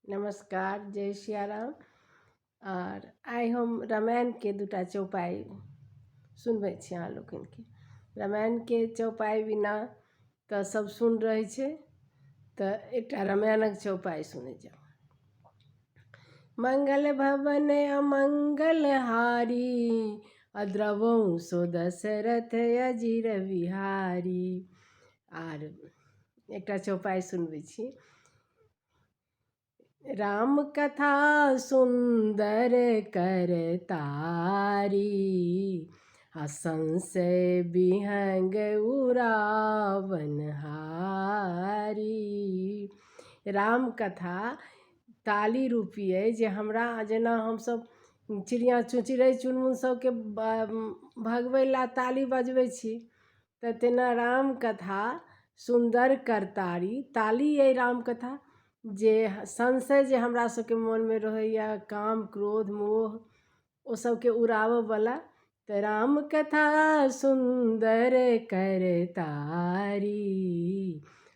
नमस्कार, जय Siyaram. R I हम रामायणके दूटा चौपाइ सुनबै छी अहाँ लोकनिके। रामायणके चौपाइ बिना तऽ सब सुन रहै छै, तऽ एकटा रामायणक चौपाइ सुनै जाउ। मंगल भवन अमंगल हारी, अद्रवौ सो दशरथ अजीर बिहारी। आर एकटा चौपाइ सुनबै छी। राम कथा सुन्दर करतारी, आ संशय विहंग उरावन हारी। राम कथा ताली रूपी अइ जे हमरा जेना हमसभ चिड़िया चिड़ै चुनमुन सभके भगबै लए ताली बजबै छी, तऽ तेना रामकथा सुन्दर करतारी ताली अइ रामकथा, जे संशय जे हमरा सबके मोनमे रहैए, काम क्रोध मोह, ओ सबके उड़ाबऽवला। तऽ रामकथा सुन्दर करतारी,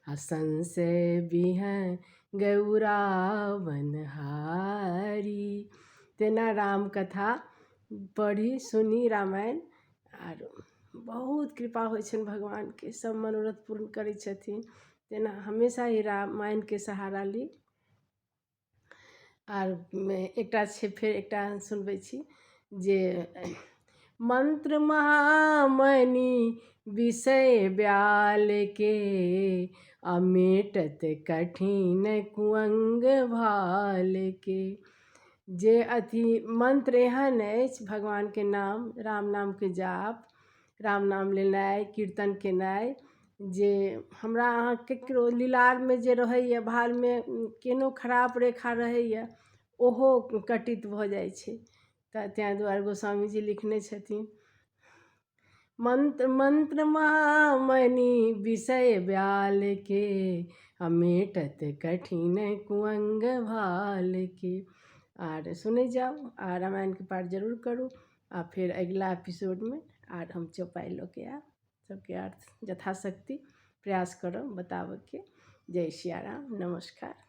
आ संशय विहंग उड़ावन हारी। तेना रामकथा पढ़ी सुनी रामायण, आर बहुत कृपा होइ छनि भगवानके, सब मनोरथ पूर्ण करै छथिन। तेना हमेशा ही रामायणके सहारा ली। आर एकटा छै, फेर एकटा सुनबै छी जे मंत्र महामणि विषय ब्याल के, अमेटत कठिन कुअंग भाल के। जे अथी मंत्र एहन अछि, भगवानके नाम, राम नामके जाप, राम नाम लेनाइ, कीर्तन केनाइ, जे हमरा अहाँ ककरो लीलारमे जे रहैए, भालमे केहनो खराब रेखा रहैए, ओहो कटित भऽ जाइ छै। तऽ ताहि दुआरे गोस्वामीजी लिखने छथिन, मंत्र मंत्र महामणि विषय ब्याल के, अमेटत कठिन कुअंग भाल के। आर सुनै जाउ आ रामायणके पाठ जरूर करू। आ फेर अगिला एपिसोडमे आर हम चौपाइ लऽ के आयब, सबके अर्थ यथाशक्ति प्रयास करब बताबऽके। जय सियाराम, नमस्कार।